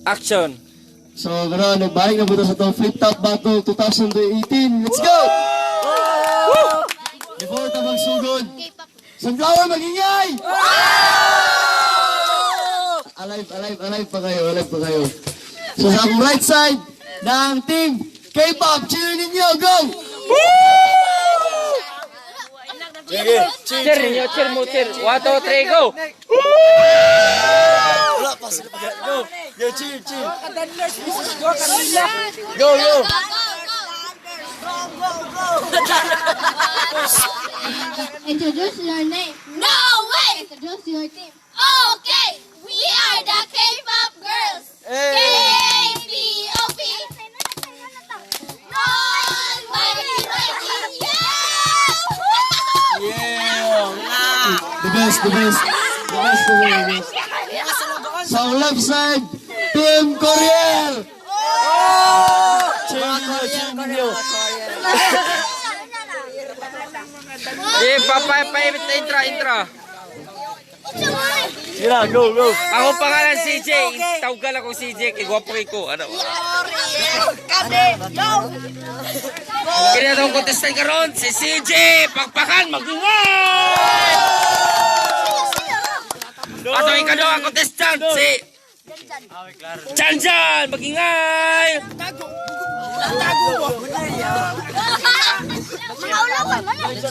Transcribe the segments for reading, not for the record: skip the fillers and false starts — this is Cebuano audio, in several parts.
Action! So, karon nagbalik na po sa itong Flip Top Battle 2018. Let's go! Before ta magsugod, Sunflower, magingay! Alive, alive, alive pa kayo, alive pa kayo. So sa akong right side ng team K-pop, cheer ninyo, go! Sige, cheer ninyo, cheer mo, cheer. 1, 2, 3, go! Wala pa sila pag. Go! Go, cheer, cheer! Go, go! Introduce your name. No way! Introduce your team. Okay, we are the K-pop girls. K-P-O-P. Mighty, mighty, yeah! Yeah! The best, the best. The best, the best, the best. Sa akong left side, Team Courier! Cheer ninyo, cheer ninyo. Eh, pa, pa, intro, intro. Sige na, go, go. Ako pangalan CJ. Tawgal ako CJ. Kay gwapo kay ko. Ano? Kaya itong contestant karon si CJ. Pagpakan, magingay! Ato ikaduha contestant si Janjan, magingay!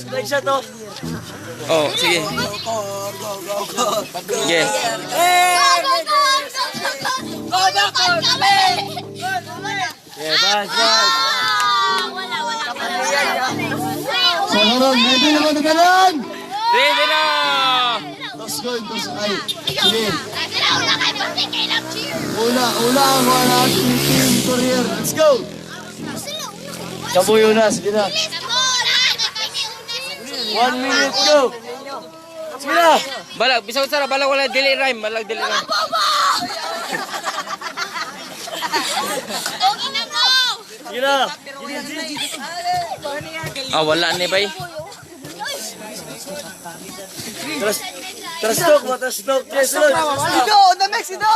Like siya to. Oh, sige. Sige. Go, go, go, go, go, go! Go, go, kami! Yeah, bye, bye. Ah, wala, wala, wala, wala. So, karon, ready na ba na karon? Ready na! Dos go, dos, ay. Sige. Sila, wala kayo, pati kailang cheer. Una, una ang wala Team Courier. Let's go! Kabuyo na, sige na. Let's go! One minute, go! Sige na! Balag, bisaw sara, balag wala dili rhyme, balag dili rhyme. Bobo! Okay na mo! Sige na! Ah, wala ni bay. Tras, tras talk, ba? Tras talk. Yes, sunod. Ido, on the next, Ido!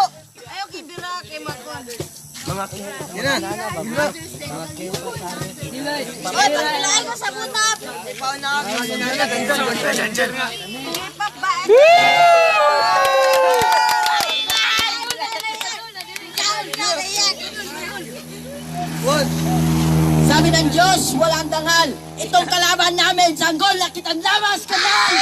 Oy, pagkilaan ko sa butap! Sabi ng Diyos, walang dangal. Itong kalaban namin, sanggol na kitang lamas, kanal!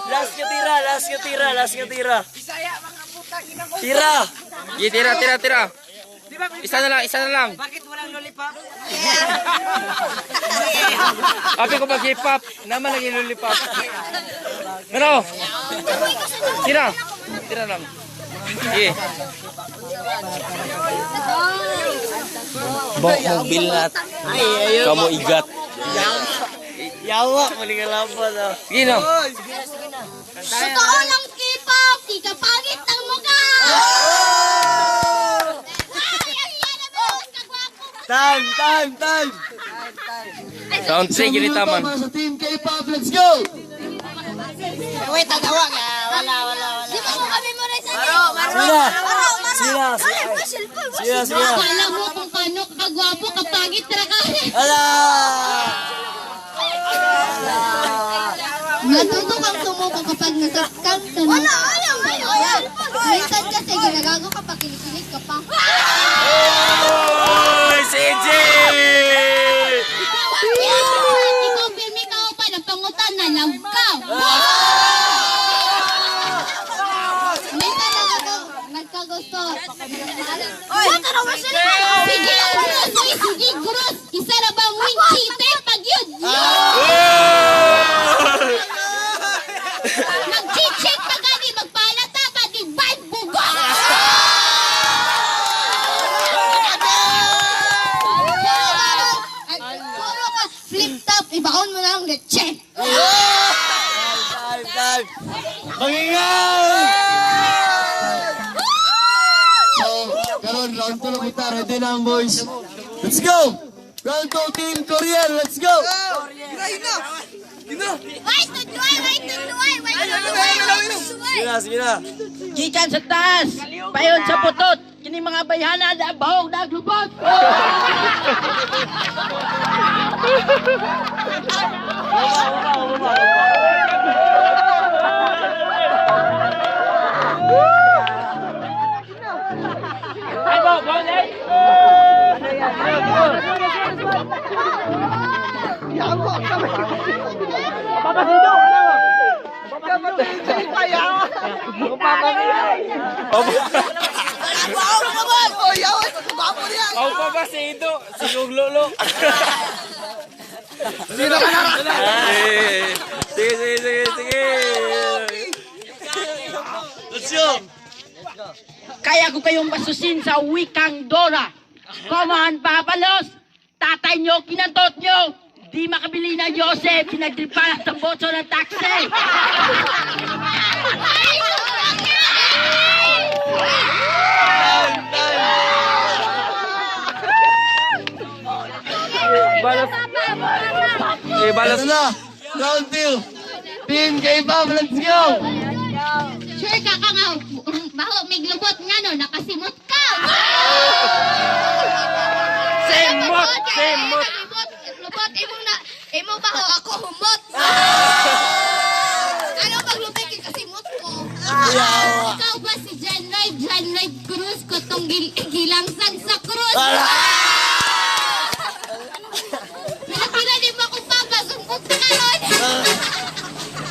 Last nga tira, last nga tira, last nga tira. Tira! Sige, tira, tira, tira. Isa na lang, isa na lang. Bakit walang lollipop? Api ko mag hip hop. Naman lagi lollipop. Ano? Tira. Tira lang. Sige. Bok bilat. Kamu igat. Yawa, maling laban ah. Sige no. Totoo ng K-pop, di ka pangit ng mukha! Ay, ang yan na ba? Kagwapo! Time, time, time! Round 3 gini Isang minuto taman. para sa Team K-pop, let's go! Wait, tatawa ka. Wala, wala, wala. Di ba mo kami mo rin sa Sige na! Sige na! Sige na, sige na! Akala mo kung paano kagwapo, kapangit ra ka. Ala! Matuto kang sumuko kapag nasaktan ka na. Wala, wala, wala, wala. Minsan kasi ginagago ka pa, kinikilig ka pa. Oy, CJ! Ikaw, pirmi ka pa ng pangutan na love ka. Minsan nagkagusto. Oy, Sige, gross! Uy, sige, gross! Isa na bang win cheater pag yun? Mag-check pa gani, magpalata pa, di bad bugo! Puro ka, flip top, ibaon mo na ang leche. Time, time! Magingay! So, karon round 2 na punta. Ready na ang boys. Let's go! Round 2, Team Courier! Let's go! Wait, tudluay, wait, tudluay, wait, tudluay, wait, Sige na, sige na. Gikan sa taas, payon sa putot, kini mga bayhana na bahog na glubot. Aw pa ba si Ido? Si Lolo. Sino ka na? Eh, sige, sige, sige, sige. Let's go! Kaya ko kayong basusin sa wikang Dora. Komahan papalos, tatay nyo, kinantot nyo. Di makabili ng Jose, pinagtripalan sa botso ng taxi. Balas. Eh, balas. Ito na! Round 2! Team K-pop, let's go! Sure ka ka nga, baho may glubot nga no, nakasimot ka. Semot! Semot! Lumot, lumot, imo na, imo baho ako humot. Ano paglupit kay kasimot ko? Ikaw ba si John Lloyd, John Lloyd Cruz, kotong gilangsang sa krus? Pila-pila di ba kung papasumbog ka karon?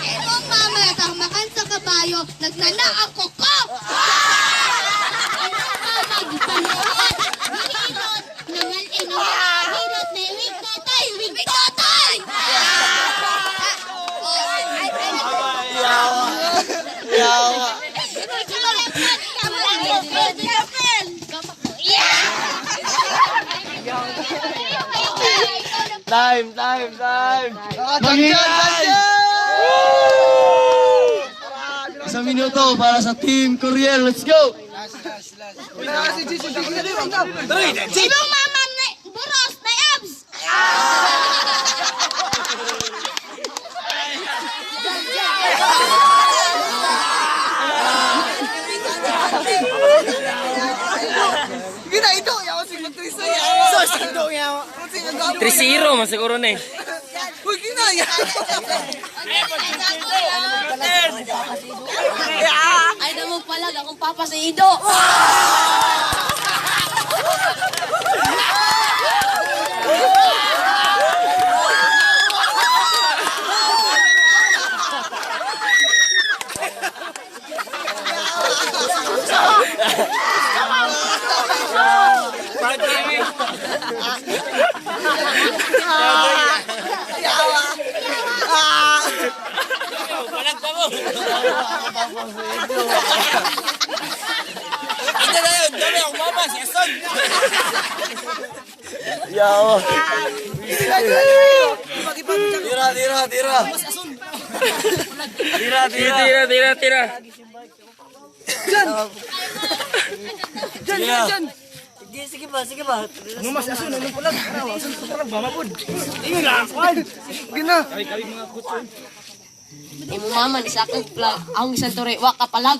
Imo mama natamakan sa kabayo, nagnana ako ko. Mama, gipanuot, gihilot, nangal inong, hilot na wig tatay, wig Wig tatay! Yawa! Time, time, time! Mag-ingay! Isang minuto para sa Team Courier. Let's go! Imong mama na buros na abs. Three-zero, man siguro na eh. Ay na mo palag akong papa sa Ido. Yawa! Tira, tira, tira! Tira, tira! Tira, tira, tira. Tira! Imo mama ni sa akong plag, akong isang tore, wa ka palag.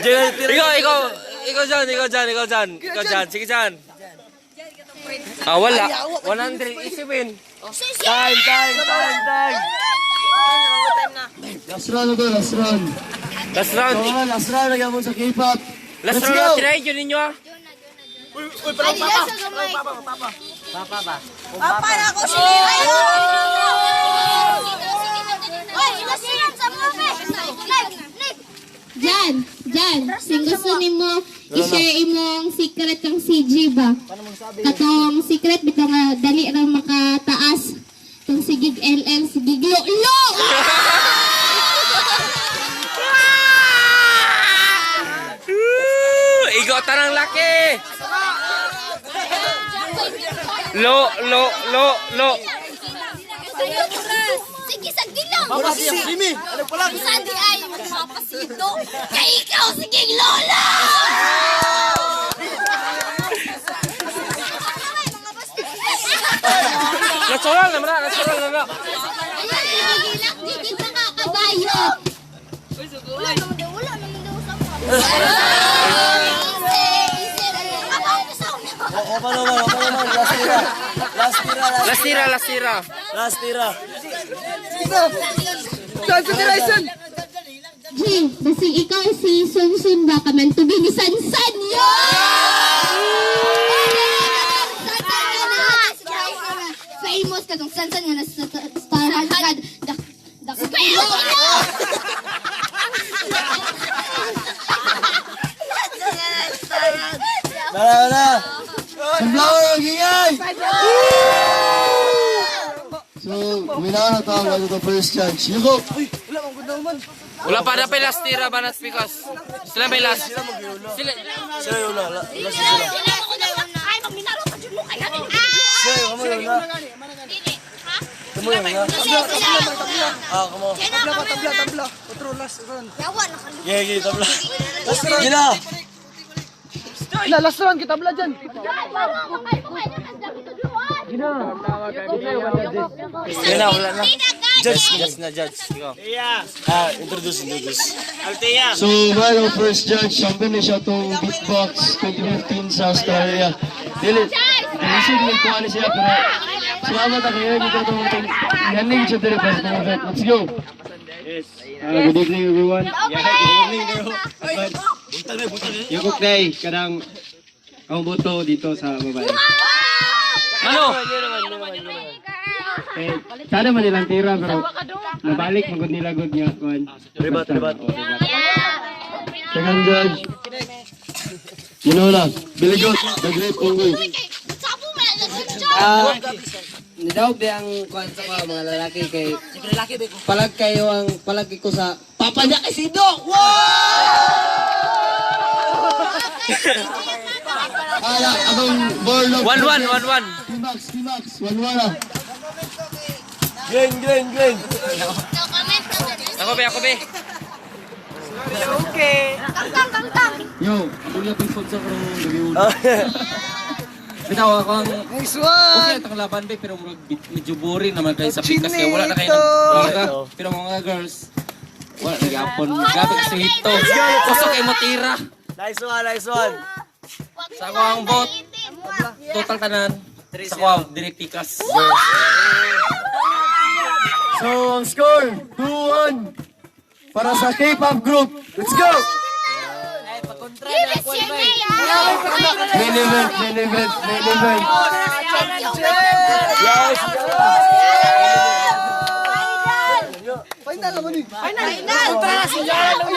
Ikaw, ikaw, ikaw dyan, ikaw dyan, ikaw dyan. Ikaw dyan, sige dyan. Ah, wala. 100, easy win. Time, time, time, time! Last round na to, last round. Last round. Oo, last round. Lagyan mo sa K-pop. Last Let's round go! na, try yun ninyo ah. Ay, di sa gamay. Papa ba? Papa na ako sila. Ay, ilasinan sa mga. Jan, Jan, sing gusto nimo i-share imong secret kang CG ba? Katong secret bitaw nga dali ra makataas. Tong sigig LL, sigig lo lo. Woo! Igo tanang laki. Lo, lo, lo, lo. Sige, sagdi lang. Sandi ay magpapasito. Kay ikaw, sige, lola! Last Natural naman na, natural na na. Ayan, gigilak, gigil sa kakabayo. Wala naman daw, wala naman daw sa mga. O, paano man, paano man. Last tira. Last tira, Last tira, last tira. last tira. G, basing ikaw si Sun Sun ba ka man tubi ni San San yo! Famous ka tong sansan nga nasa Star Hunt ka. Dak Wala, wala. Sunflower, mag-ingay! So, winana tawag ito the first judge. Yuko! Wala pa na last tira ba nas because sila may last. Sila Sila yung una. Last sila. Ay, magminaro pa dyan mo kaya. Sila yung kamo yung una. Kamo yung una. Ah, kamo. Yawa na kalu. Yeah, yeah, tabla. Gila! Yun na, wala na. Judge, judge na, judge. Ikaw. Ah, introduce, introduce. So, well, ang first judge, champion ni siya itong beatbox 2015 sa Australia. Dili, dilisod may kuha ni siya, pero salamat ako yun, ito itong yaning siya dili pa sa event. Let's go! Yes. Good evening, everyone. Yukok day, kanang ang boto dito sa babae. Ano? Eh, sana man nilang tira pero nabalik magud nila gud nga kuan. Ribat, ribat. Oh, ribat. Second judge, Ginola, Biligot, the Great Unggoy. Ah, nidaw ba ang kuan sa mga mga lalaki kay palag kayo ang palagi ko sa papa niya kay Sido. Ala, atong board of 1-1, 1-1. T-Max, T-Max, 1-1 ah. Glenn, Glenn, Glenn. Ako be, ako be. Yo, wala pang sponsor karong gabi. Bitaw ako ang Nice one. Okay itong laban be pero murag medyo boring naman kayo sa pikas kaya wala na kayo nag pero mga girls wala na gyapon. Grabe kasi hito. Kusog kay mo tira. Nice one, nice one. Sa ako ang vote. Total tanan. Sa ako ang direct pikas. So, ang score, 2-1 para sa K-pop group. Let's go! Main event, main event, main event. Yes! Final naman eh. Final! Final!